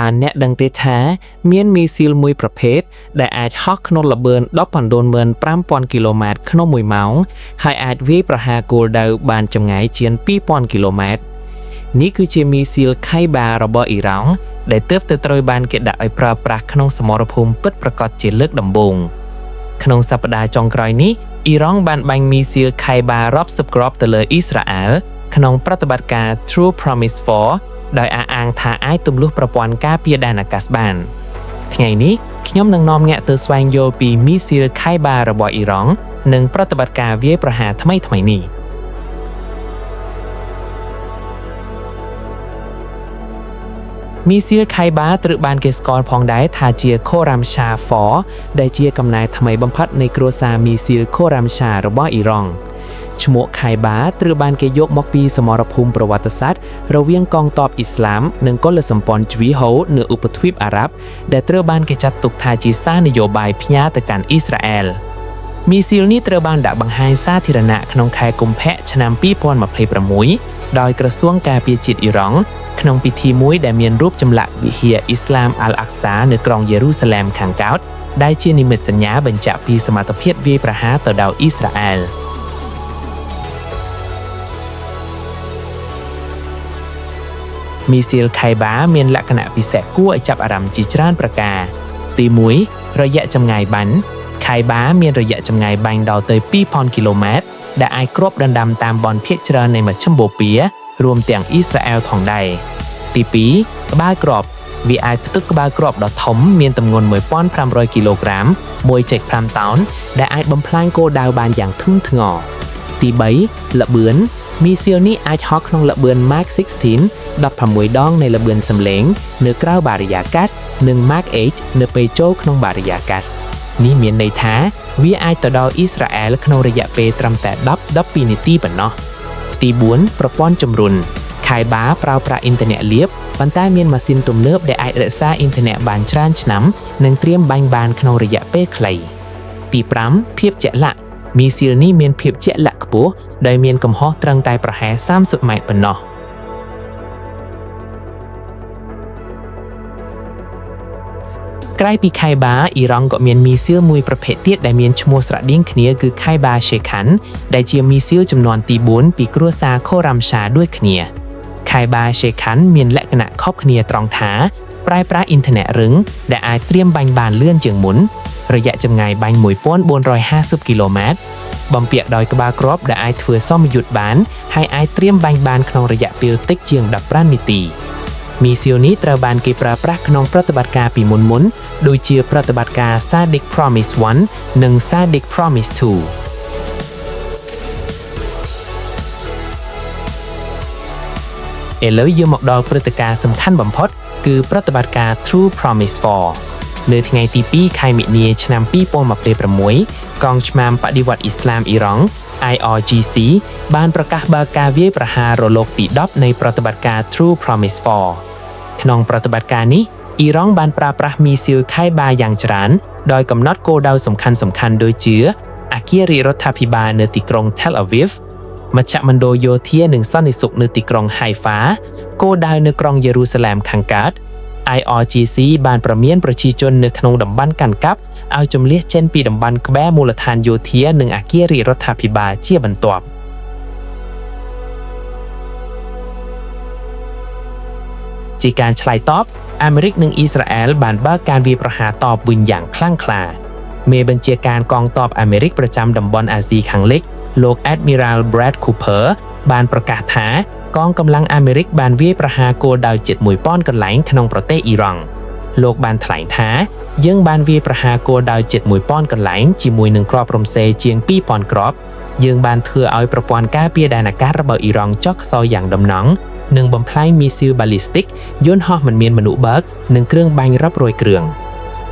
តើអ្នកដឹងទេថាមានមីស៊ីលមួយប្រភេទដែលអាចហោះក្នុងល្បឿន195,000គីឡូម៉ែត្រក្នុងមួយម៉ោងហើយអាចវាយប្រហារគោលដៅបានចម្ងាយជាង2,000គីឡូម៉ែត្រនេះគឺជាមីស៊ីល Kheibar របស់អ៊ីរ៉ង់ដែលទើបតែត្រូវបានគេដាក់ឲ្យប្រើប្រាស់ក្នុងសមរភូមិពិតប្រាកដជាលើកដំបូងក្នុងសប្តាហ៍ចុងក្រោយនេះអ៊ីរ៉ង់បានបាញ់មីស៊ីល Kheibar រាប់សិបគ្រាប់ទៅលើអ៊ីស្រាអែលក្នុងប្រតិបត្តិការ True Promise 4ដោយអះអាងថាអាចទម្លុះប្រព័ន្ធការពារដែនអាកាសបានថ្ងៃនេះខ្ញុំនឹងនាំអ្នកទៅស្វែងយល់ពីមីស៊ីល Kheibar របស់អ៊ីរ៉ង់និងប្រតិបត្តិការវាយប្រហារថ្មីៗនេះមីស៊ីល Kheibar ត្រូវបានគេស្គាល់ផងដែរថាជា Khorramshahr 4ដែលជាកំណែថ្មីបំផុតនៃគ្រួសារមីស៊ីល Khorramshahr របស់អ៊ីរ៉ង់ឈ្មោះ Kheibar ត្រូវបានគេយកមកពីសមរភូមិប្រវត្តិសាស្ត្ររវាងកងទ័ពអ៊ីស្លាមនិងកុលសម្ព័ន្ធជ្វីហូនៅឧបទ្វីបអារ៉ាប់ដែលត្រូវបានគេចាត់ទុកថាជាសារនយោបាយផ្ញើទៅកាន់អ៊ីស្រាអែលមីស៊ីលនេះត្រូវបានដាក់បង្ហាញសាធារណៈក្នុងខែកុម្ភៈឆ្នាំ2026ដោយក្រសួងការពារជាតិអ៊ីរ៉ង់ក្នុងពិធីមួយដែលមានរូបចម្លាក់វិហារអ៊ីស្លាមអាល់អាក់សានៅក្រុងយេរូសាឡែមខាងកើតដែលជានិមិត្តសញ្ញាបញ្ជាក់ពីសមត្ថភាពវាយប្រហារទៅដល់អ៊ីស្រាអែលមីស៊ីល Kheibar មានលក្ខណៈពិសេសគួរឲ្យចាប់អារម្មណ៍ជាច្រើនប្រការទី1រយៈចម្ងាយបាញ់ Kheibar មានរយៈចម្ងាយបាញ់ដល់ទៅ2,000គីឡូម៉ែត្រដែលអាចគ្របដណ្ដើមតាមបនភាគច្រើននៃមជ្ឈិមបូព៌ារួមទាំងអ៊ីស្រាអែលផងដែរទី2ក្បាលគ្រាប់វាអាចផ្ទុកក្បាលគ្រាប់ដ៏ធំមានទម្ងន់1500គីឡូក្រាម 1.5 តោនដែលអាចបំផ្លាញគោលដៅបានយ៉ាងធ្ងន់ធ្ងរទី3ល្បឿនមីស៊ីលនេះអាចហោះក្នុងល្បឿន Mach 16 16ដងនៃល្បឿនសំឡេងនៅក្រៅបរិយាកាសនិង Mach 8នៅពេលចូលក្នុងបរិយាកាសនេះមានន័យថាវាអាចទៅដល់អ៊ីស្រាអែលក្នុងរយៈពេលត្រឹមតែ10-12នាទីប៉ុណ្ណោះទី4ប្រព័ន្ធជំរុន Kheibar ប្រើប្រាស់អ៊ីនធឺណិតលាបប៉ុន្តែមានម៉ាស៊ីនទំនើបដែលអាចរក្សាអ៊ីនធឺណិតបានច្រើនឆ្នាំនិងត្រៀមបាញ់បានក្នុងរយៈពេលខ្លីទី5ភាពជាក់លាក់មីស៊ីលនេះមានភាពជាក់លាក់ខ្ពស់ដោយមានកំហុសត្រឹមតែប្រហែល30ម៉ែត្រប៉ុណ្ណោះក្រៅពី Kheibar អ៊ីរ៉ង់ក៏មានមីស៊ីលមួយប្រភេទទៀតដែលមានឈ្មោះស្រដៀងគ្នាគឺ Kheibar Shekan ដែលជាមីស៊ីលចំនួនទី4ពីគ្រួសារ Khorramshahr ដូចគ្នា Kheibar Shekan មានលក្ខណៈខុសគ្នាត្រង់ថាប្រើប្រាស់អ៊ីនធឺណិតរឹងដែលអាចត្រៀមបាញ់បានលឿនជាងមុនរយៈចម្ងាយបាញ់1450គីឡូម៉ែត្របំពាក់ដោយក្បាលគ្រាប់ដែលអាចធ្វើសមយុទ្ធបានហើយអាចត្រៀមបាញ់បានក្នុងរយៈពេលតិចជាង15នាទីមីស៊ីលនេះត្រូវបានគេប្រើប្រាស់ក្នុងប្រតិបត្តិការពីមុនៗដូចជាប្រតិបត្តិការ Sadiq Promise 1និង Sadiq Promise 2ឥឡូវយើងមកដល់ព្រឹត្តិការណ៍សំខាន់បំផុតគឺប្រតិបត្តិការ True Promise 4នៅថ្ងៃទី2ខែមិនិនាឆ្នាំ2026កងឆ្មាំបដិវត្តអ៊ីស្លាមអ៊ីរ៉ង់ IRGC បានប្រកាសបើកការវាយប្រហាររលកទី10នៃប្រតិបត្តិការ True Promise 4ក្នុងប្រតិបត្តិការនេះអ៊ីរ៉ង់បានប្រើប្រាស់មីស៊ីល Kheibar យ៉ាងច្រើនដោយកំណត់គោលដៅសំខាន់ៗដូចជាអគាររាជរដ្ឋាភិបាលនៅទីក្រុង Tel Aviv មជ្ឈមណ្ឌលយោធានិងសន្តិសុខនៅទីក្រុង Haifa គោលដៅនៅក្រុងយេរូសាឡែមខាងកើត IRGC បានប្រមានប្រជាជននៅក្នុងតំបន់កាន់កាប់ឲ្យជម្លៀសចេញពីតំបន់ក្បែរមូលដ្ឋានយោធានិងអគាររាជរដ្ឋាភិបាលជាបន្ទាប់ជាការឆ្លើយតបអាមេរិកនិងអ៊ីស្រាអែលបានបើកការវាយប្រហារតបវិញយ៉ាងខ្លាំងក្លាមេបញ្ជាការកងទ័ពអាមេរិកប្រចាំតំបន់អាស៊ីខាងលិចលោក Admiral Brad Cooper បានប្រកាសថាកងកម្លាំងអាមេរិកបានវាយប្រហារគោលដៅជិត1000កន្លែងក្នុងប្រទេសអ៊ីរ៉ង់លោកបានថ្លែងថាយើងបានវាយប្រហារគោលដៅជិត1000កន្លែងជាមួយនឹងគ្រាប់រំសេជាង2000គ្រាប់យើងបានធ្វើឲ្យប្រព័ន្ធការពារដែនអាកាសរបស់អ៊ីរ៉ង់ចុះខ្សោយយ៉ាងដំណំនិងបំផ្លាញមីស៊ីលបាលីស្ទិកយន្តហោះមិនមានមនុស្សបើកនិងគ្រឿងបាញ់រាប់រយគ្រឿង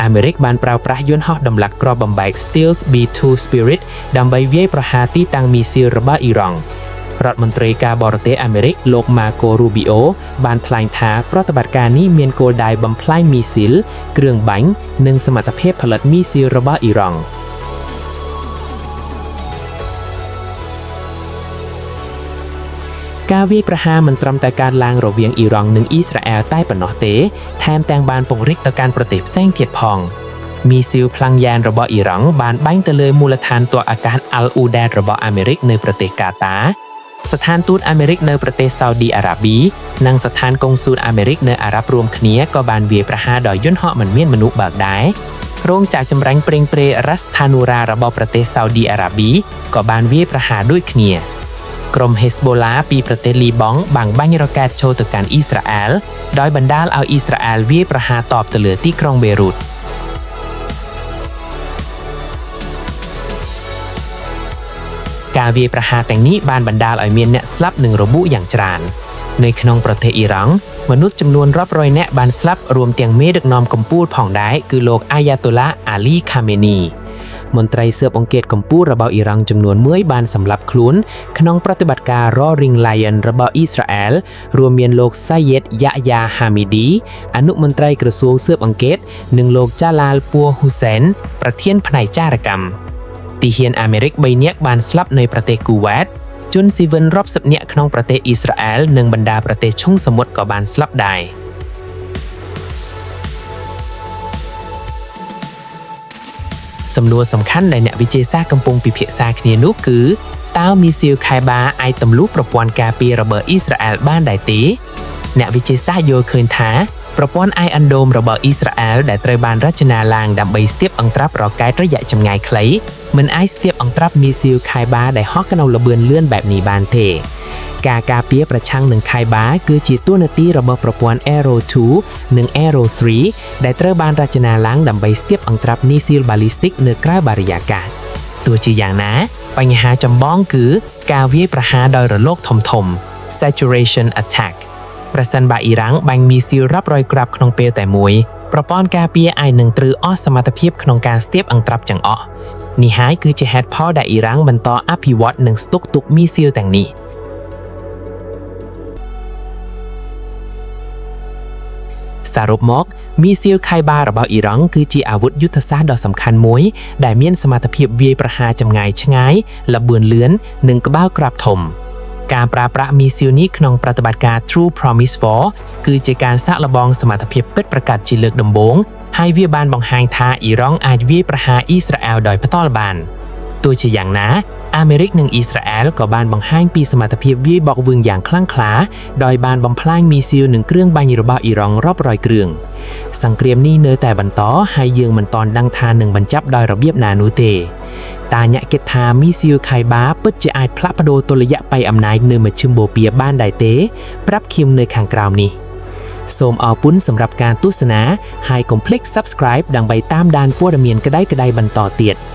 អាមេរិកបានប្រើប្រាស់យន្តហោះដំឡាក់គ្រាប់បំបែក Stealth B-2 Spirit ដើម្បីវាយប្រហារទីតាំងមីស៊ីលរបស់អ៊ីរ៉ង់រដ្ឋមន្ត្រីការបរទេសអាមេរិកលោក Marco Rubio បានថ្លែងថាប្រតិបត្តិការនេះមានគោលដៅបំផ្លាញមីស៊ីលគ្រឿងបាញ់និងសមត្ថភាពផលិតមីស៊ីលរបស់អ៊ីរ៉ង់ ការវាយប្រហារមិនត្រឹមតែកើតឡើងរវាងអ៊ីរ៉ង់និងអ៊ីស្រាអែលតែប៉ុណ្ណោះទេថែមទាំងបានពង្រីកទៅកាន់ប្រទេសផ្សេងទៀតផងមីស៊ីលផ្លាំងយ៉ានរបស់អ៊ីរ៉ង់បានបាញ់ទៅលើមូលដ្ឋានទ័ពអាកាសអាល់អ៊ូដែតរបស់អាមេរិកនៅប្រទេសកាតា ស្ថានទូតអាមេរិកនៅប្រទេសសាអូឌីអារ៉ាប៊ីនិងស្ថានកុងស៊ូលអាមេរិកនៅអារ៉ាប់រួមគ្នាក៏បានវាយប្រហារដោយយន្តហោះមិនមានមនុស្សបើកដែររោងចក្រចម្រាញ់ប្រេងប្រេរ៉ាស្ថានូរ៉ារបស់ប្រទេសសាអូឌីអារ៉ាប៊ីក៏បានវាយប្រហារដូចគ្នាក្រុមហេស្បូឡាពីប្រទេសលីបង់បានបាញ់រ៉ុកែតចូលទៅកាន់អ៊ីស្រាអែលដោយបណ្ដាលឲ្យអ៊ីស្រាអែលវាយប្រហារតបទៅលើទីក្រុងបេរូតការវាយប្រហារទាំងនេះបានបណ្ដាលឲ្យមានអ្នកស្លាប់និងរបួសយ៉ាងច្រើននៅក្នុងប្រទេសអ៊ីរ៉ង់មនុស្សចំនួនរាប់រយនាក់បានស្លាប់រួមទាំងមេដឹកនាំកំពូលផងដែរគឺលោកអាយ៉ាតូឡាអាលីខាមេនីមន្ត្រីស៊ើបអង្កេតកំពូលរបស់អ៊ីរ៉ង់ចំនួនមួយបានសម្លាប់ខ្លួនក្នុងប្រតិបត្តិការ Roaring Lion របស់អ៊ីស្រាអែលរួមមានលោកសាយេតយ៉ាយ៉ាហាមីឌីអនុមន្ត្រីក្រសួងស៊ើបអង្កេតនិងលោកចាឡាលពូហ៊ូសែនប្រធានផ្នែកចារកម្មទាហានអាមេរិក3នាក់បានស្លាប់នៅប្រទេសគូវ៉េតជនស៊ីវិលរាប់សិបនាក់ក្នុងប្រទេសអ៊ីស្រាអែលនិងបណ្ដាប្រទេសឈុងសមុទ្រក៏បានស្លាប់ដែរសំណួរសំខាន់ដែលអ្នកវិទ្យាសាស្ត្រកំពុងពិភាក្សាគ្នានោះគឺតើមីស៊ីលខៃបាអាចទម្លុះប្រព័ន្ធការពាររបស់អ៊ីស្រាអែលបានដែរទេអ្នកវិទ្យាសាស្ត្រយល់ឃើញថាប្រព័ន្ធ Iron Dome របស់អ៊ីស្រាអែលដែលត្រូវបានរចនាឡើងដើម្បីស្ទាបអង្ត្រាប់រ៉ុកែតរយៈចម្ងាយខ្លីមិនអាចស្ទាបអង្ត្រាប់មីស៊ីលខៃបាដែលហោះក្នុងល្បឿនលឿនបែបនេះបានទេការការពារប្រឆាំងនឹងខៃបាគឺជាតួនាទីរបស់ប្រព័ន្ធ Arrow 2និង Arrow 3ដែលត្រូវបានរចនាឡើងដើម្បីស្ទាបអង្ត្រាប់មីស៊ីលបាលីស្ទិកនៅក្រៅបរិយាកាសទោះជាយ៉ាងណាបញ្ហាចម្បងគឺការវាយប្រហារដោយរលកធំៗ Saturation Attack ប្រសិនបើអ៊ីរ៉ង់បាញ់មីស៊ីលរាប់រយគ្រាប់ក្នុងពេលតែមួយប្រព័ន្ធការពារអាចនឹងត្រូវអស់សមត្ថភាពក្នុងការស្ទាបអង្ត្រាប់ទាំងអស់នេះហើយគឺជាហេតុផលដែលអ៊ីរ៉ង់បន្តអភិវឌ្ឍនិងស្តុកទុកមីស៊ីលទាំងនេះសរុបមកមីស៊ីលខៃបារបស់អ៊ីរ៉ង់គឺជាអាវុធយុទ្ធសាស្ត្រដ៏សំខាន់មួយដែលមានសមត្ថភាពវាយប្រហារចម្ងាយឆ្ងាយល្បឿនលឿននិងក្បាលគ្រាប់ធំការប្រើប្រាស់មីស៊ីលនេះក្នុងប្រតិបត្តិការ True Promise 4គឺជាការសាកល្បងសមត្ថភាពពិតប្រាកដជាលើកដំបូងហើយវាបានបង្ហាញថាអ៊ីរ៉ង់អាចវាយប្រហារអ៊ីស្រាអែលដោយផ្ទាល់បានទោះជាយ៉ាងណាអាមេរិកនិងអ៊ីស្រាអែលក៏បានបង្ហាញពីសមត្ថភាពវាយបកវិញយ៉ាងខ្លាំងក្លាដោយបានបំផ្លាញមីស៊ីលនិងគ្រឿងបាញ់របស់អ៊ីរ៉ង់រាប់រយគ្រឿងសង្គ្រាមនេះនៅតែបន្តហើយយើងមិនទាន់ដឹងថានឹងបញ្ចប់ដោយរបៀបណានោះទេតើអ្នកគិតថាមីស៊ីលខៃបាពិតជាអាចផ្លាស់ប្ដូរតុល្យភាពអំណាចនៅមជ្ឈិមបូព៌ាបានដែរទេប្រាប់ខ្ញុំនៅខាងក្រោមនេះសូមអរគុណសម្រាប់ការទស្សនាហើយកុំភ្លេច Subscribe ដើម្បីតាមដានព័ត៌មានក្ដៅៗបន្តទៀត។